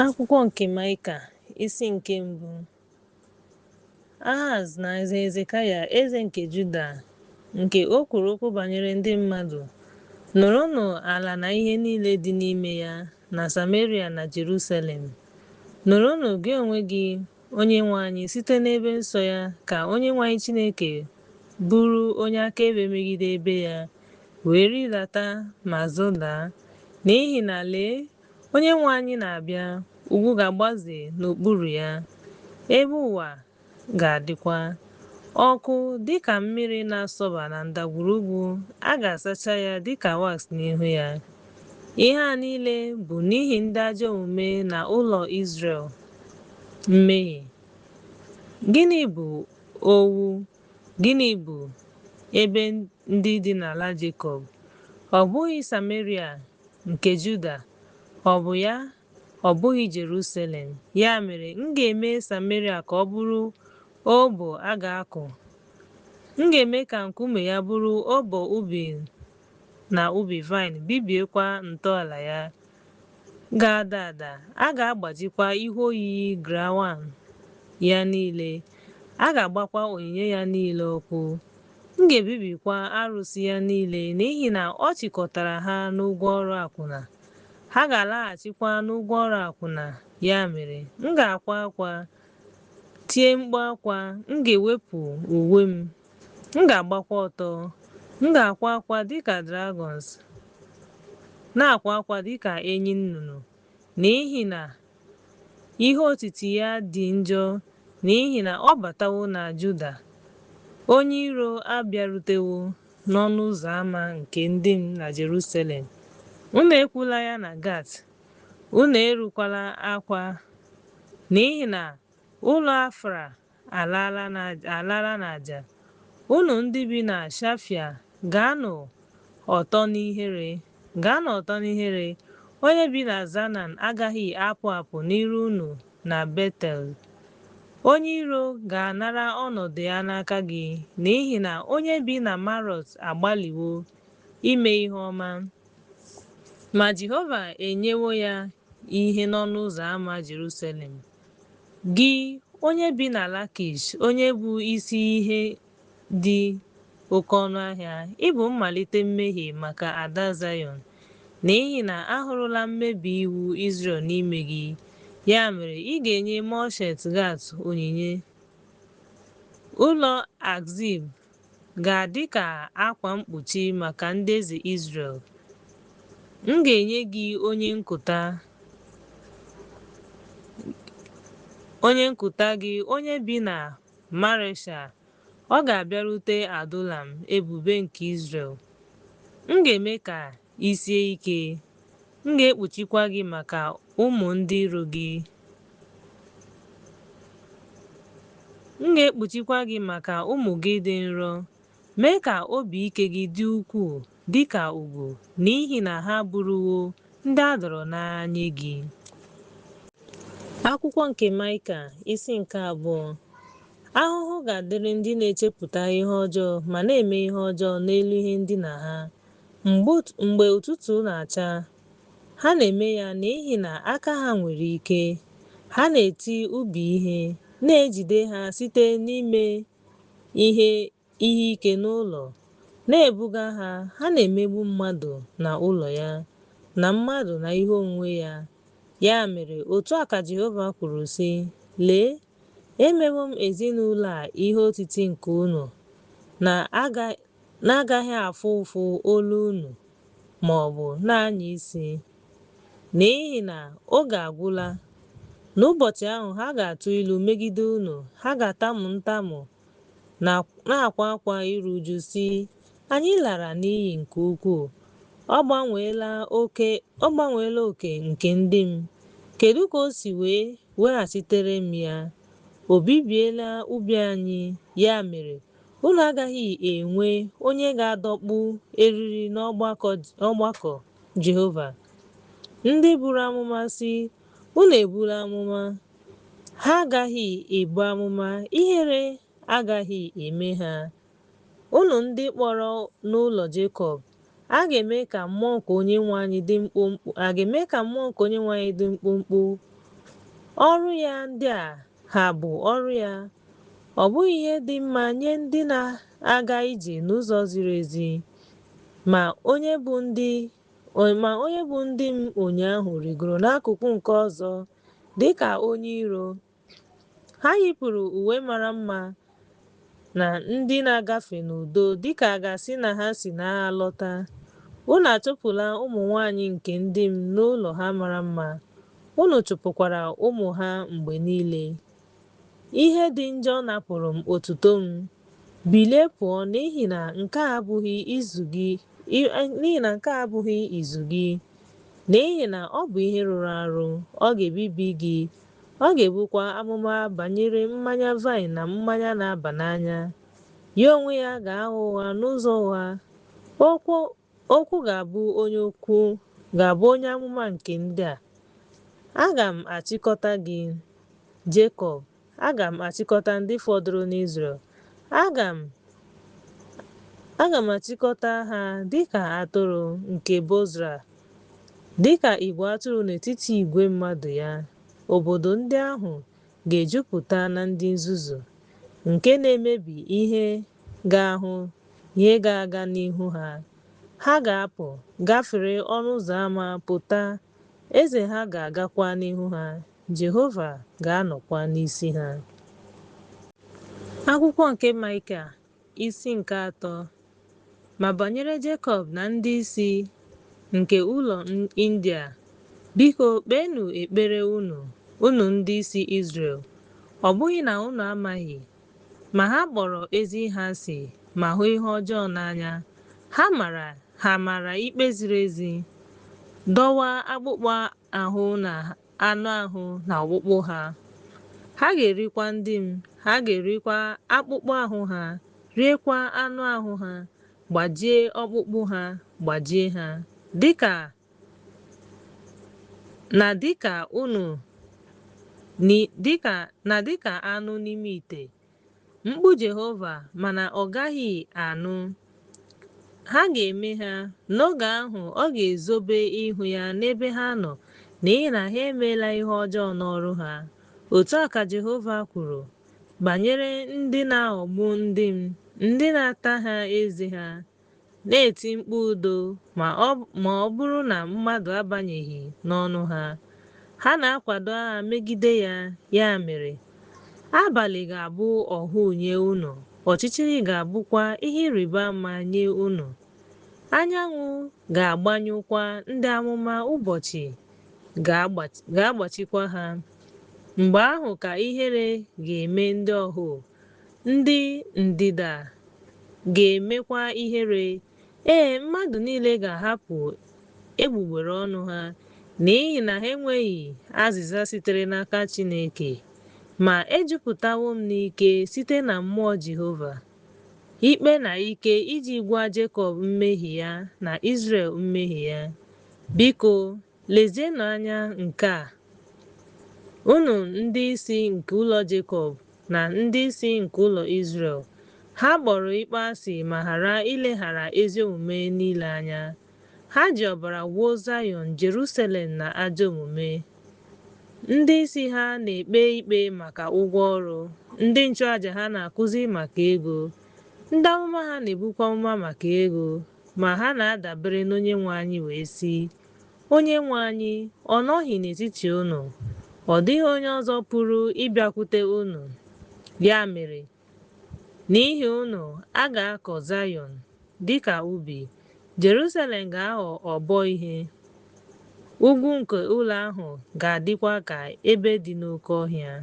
Akwụkwọ nke Maịka, isi nke mbụ. Ahaz na Hezekaya eze nke Juda, nke o kwuru okwu banyere ndị mmadụ, Nụrụnụ, ala na ihe niile dị n'ime ya, na Sameria na Jerusalem. Nụrụnụ, gị onwe gị, Onyenwe anyị, site n'ebe nsọ ya, ka Onyenwe anyị Chineke bụrụ onye akaebe megide ebe ya, wee rịdata ma zọdaa. N'ihi na lee, Onyenwe anyị na-abịa, ugwu ga-agbaze n'okpuru ya, ebe ụwa ga-adịkwa ọkụ dịka mmiri na-asọba na ndagwurugwu, a ga-asacha ya dịka wax n'ihu ya. Ihe a niile bụ n'ihi ndị ajọ omume na ụlọ Izrel mmehie. Gịnị bụ owu? Gịnị bụ ebe ndị dị n'ala Jekọb? Ọ bụghị Sameria nke Juda, ọ bụ ya, ọ bụghị Jerusalem? Ya mere, m ga-eme Sameria ka ọ bụrụ obo a ga-akụ. M ga-eme ka nkume ya bụrụ obo ubi na ubi vaịn, bibiekwa ntọala ya ga-ada ada, a ga-agbajikwa ihe oyiyi grawan ya niile, a ga-agbakwa onyinye ya niile ọkụ. M ga-ebibikwa arụsị ya niile, n'ihi na ọ chịkọtara ha n'ụgwọ ọrụ akwụna, ha ga-alaghachikwa n'ụgwọ ọrụ akwụna. Ya mere, m ga-akwa akwa, tie mkpu akwa, m ga-ewepụ uwe m, m ga-agbakwa ọtọ, m ga-akwa akwa dịka dragons, na-akwa akwa dịka enyi nnụnụ, n'ihi na ihe otiti ya dị njọ, n'ihi na ọ batawo na Juda, onye iro abịarutewo n'ọnụ ụzọ ama nke ndị m na Jerusalem. Unu ekwula ya na Gat, unu erukwala akwa, n'ihi na ụlọ Afra alaala n'aja. Unu ndị bi na Shafia, gaanụ ọtọ n'ihere, gaanụ ọtọ n'ihere. Onye bi na Zanan agaghị apụ apụ n'iru unu na Betel. Onye iro ga-anara ọnọdụ ya n'aka gị, n'ihi na onye bi na Marot agbalịwo ime ihe ọma, ma Jehova enyewo ya ihe n'ọnụ ụzọ ama Jerusalem. Gị, onye bi na Lakish, onye bụ isi ihe dị oke ọnụ ahịa, ị bụ mmalite mmehie maka ada Zayọn, n'ihi na a hụrụla mmebi iwu Izrel n'ime gị. Ya mere, ị ga-enye Mọshet Gat onyinye. Ụlọ Akzib ga-adị ka akwa mkpuchi maka ndị eze Izrel. M ga-enye gị onye nkuta gị, onye bi na Maresha, ọ ga-abịarute Adulam, ebube nke Izrel. M ga-eme ka i sie ike, m ga-ekpuchikwa gị maka ụmụ ndị iro gị. M ga-ekpuchikwa gị maka ụmụ gị dị nro, mee ka obi ike gị dị ukwuu dị ka ugo, n'ihi na ha abụrụwo ndị a dọọrọ n'agha nye gị. Akwụkwọ nke Maịka, isi nke abụọ. Ahụhụ ga-adịrị ndị na-echepụta ihe ọjọọ ma na-eme ihe ọjọọ n'elu ihe ndina ha mgbe ụtụtụ na-acha. Ha na-eme ya n'ihi na aka ha nwere ike. Ha na-eti ubi ihe, na-ejide ha site n'ime ihe ike n'ụlọ, na-ebuga ha, ha na-emegbu mmadụ na ụlọ ya, na mmadụ na ihe onwunwe ya. Ya mere, otu a ka Jehova kwuru, sị, Lee, emewo m ezinụlọ a ihe otiti nke unu na-agaghị afụ ụfụ olu unu ma ọ bụ na-anya isi, n'ihi na oge agwụla. N'ụbọchị ahụ ha ga-atụ ilu megide unu, ha ga-atamu ntamu na-akwa akwa iru uju, sị, Anyị lara n'iyi nke ukwuu, ọ gbanweela oke nke ndị m, kedu ka o si wee weghachitere m ya? O bibiela ubi anyị, ya mere unu agaghị enwe onye ga-adọkpụ eriri n'ọgbakọ Jehova. Ndị buru amụma sị, Unu ebula amụma. Ha agaghị ebu amụma, ihere agaghị eme ha. Unu ndị kpọrọ n'ụlọ Jekọb, a ga-eme ka mmụọ nke Onyenwe anyị dị mkpụmkpụ, a ga-eme ka mmụọ nke Onyenwe anyị dị mkpụmkpụ. Ọrụ ya ndị a ha bụ ọrụ ya? Ọ bụghị ihe dị mma nye ndị na-aga ije n'ụzọ ziri ezi. Ma onye bụ ndị ma onye bụ ndị m ụnyaahụ rịgoro n'akụkụ nke ọzọ dị ka onye iro. Ha yipụrụ uwe mara mma na ndị na-agafe n'udo dịka a ga-asị na ha si n'agha lọta. Unu achụpụla ụmụ nwanyị nke ndị m n'ụlọ ha mara mma, unu chụpụkwara ụmụ ha mgbe niile. Ihe dị njọ napụrụ m otuto m. Bilie pụọ n'ihi na nke a abụghị izu gị, n'ihi na nke a abụghị izu gị. N'ihi na ọ bụ ihe rụrụ arụ, ọ ga-ebibi gị, ọ ga-ebukwa amụma banyere mmanya vaịn na mmanya na-aba n'anya. Ya onwe ya ga-agha ụgha n'ụzọ ụgha. Okwu okwu ga-abụ onye okwu ga-abụ onye amụma nke ndị a. Aga m achịkọta gị, Jekọb, aga m achịkọta ndị fọdụrụ n'Izrel. Aga m aga m achịkọta ha dịka atụrụ nke Bozra, dịka igwe atụrụ n'etiti igwe mmadụ ya. Obodo ndị ahụ ga-ejupụta na ndị nzuzu, nke na-emebi ihe ga-ahụ ihe ga-aga n'ihu ha. Ha ga-apụ, gafere ọnụ ụzọ ámá pụta, eze ha ga-agakwa n'ihu ha, Jehova ga-anọkwa n'isi ha. Akwụkwọ nke Maịka, isi nke atọ. Ma banyere Jekọb na ndị isi nke ụlọ India, biko kpeenụ ekpere unu, unu ndị isi Izrel. Ọ bụghị na unu amaghị? Ma ha kpọrọ ezi ihe asị ma hụ ihe ọjọọ n'anya. Ha mara ha mara ikpe ziri ezi, dọwaa akpụkpọ ahụ na anụ ahụ na ọkpụkpụ ha. Ha ga-erikwa ndị m, ha ga-erikwa akpụkpọ ahụ ha, riekwa anụ ahụ ha, gbajie ọkpụkpụ ha, gbajie ha, dịka na dịka unu dịka na dịka anụ n'ime ite. Mkpu Jehova mana ọ gaghị anụ. Ha ga-eme ha, n'oge ahụ ọ ga-ezobe ihu ya n'ebe ha nọ n'ihi na ha emeela ihe ọjọọ n'ọrụ ha. Otu a ka Jehova kwuru banyere ndị na-aghọgbu ndị m, ndị na-ata ha eze ha, na-eti mkpu udo ma ọ bụrụ na mmadụ abanyeghị n'ọnụ ha. Ha na-akwado agha megide ya, ya mere, abalị ga-abụ ọhụụ nye unu, ọchịchịrị ga-abụkwa ihe ịrịba ama nye unu. Anyanwụ ga-agbanyụkwa ndị amụma ụbọchị ga-agbachikwa ha. Mgbe ahụ ka ihere ga-eme ndị ọhụụ, ndị ndịda ga-emekwa ihere. Ee, mmadụ niile ga-ahapụ egbugbere ọnụ ha, n'ihi na ha enweghị azịza sitere n'aka Chineke. Ma ejupụtawo m n'ike site na mmụọ Jehova, ikpe na ike iji gwa Jekọb mmehie ya na Izrel mmehie ya. Biko, lezienụ anya nke a, unu ndị isi nke ụlọ Jekọb na ndị isi nke ụlọ Izrel. Ha kpọrọ ikpe asị ma ghara ileghara ezi omume niile anya. Ha ji ọbara wuo Zayọn, Jerusalem na ajọ omume. Ndị isi ha na-ekpe ikpe maka ụgwọ ọrụ, ndị nchụaja ha na-akụzi maka ego, ndị amụma ha na-ebukwa amụma maka ego, ma ha na-adabere n'Onyenwe anyị wee sị, Onyenwe anyị ọ nọghị n'etiti unu? Ọ dịghị onye ọzọ pụrụ ịbịakwute unu. Ya mere, n'ihi unu, a ga-akọ Zayọn dịka ubi, Jerusalem ga-aghọ ọbọ ihe, ugwu nke ụlọ ahụ ga-adịkwa ka ebe dị n'oke ọhịa.